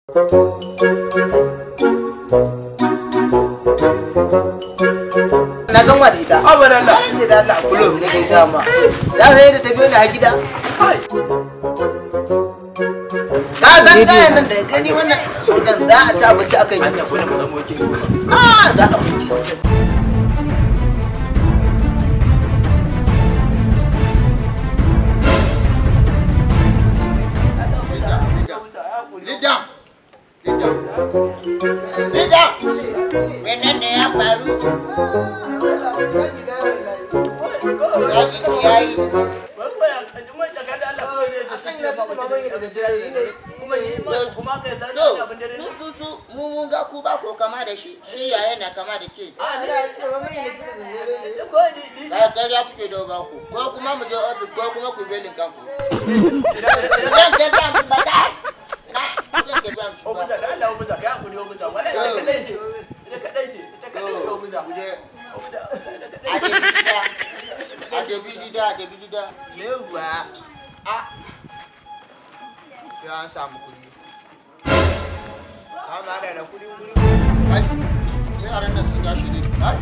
Na gama da ita. Abadan Allah. Har da Allah a kullum nake gama. Za ka yi da ta biyo ni har gida. Kai. Ka san kayan nan da gani wannan sojan za a ci abinci akan yi. Anya ko da mu zama wakili. Ah, za a abinci. Leader! Leader! Leader! Menene ya faru? Ya jiki ya yi. To, su mu mun ga ku ba ko kama da shi, shi yaya na kama da ke. Ka karya kuke da ba ku, ko kuma mu je ofis ko kuma ku belin kanku. Zan kai ta ba ta. Zan kai ta ba. Obuza da Allah obuza ka hakuri obuza wallahi ita kadai ce ita kadai ce ita kadai ce obuza. Mu je. Obuza. A tafi gida, a tafi gida. Yawwa. A. Ya an samu kuɗi. Ka ma da kuɗi kuɗi. Ai, yaran nan sun gashi ne. Ai.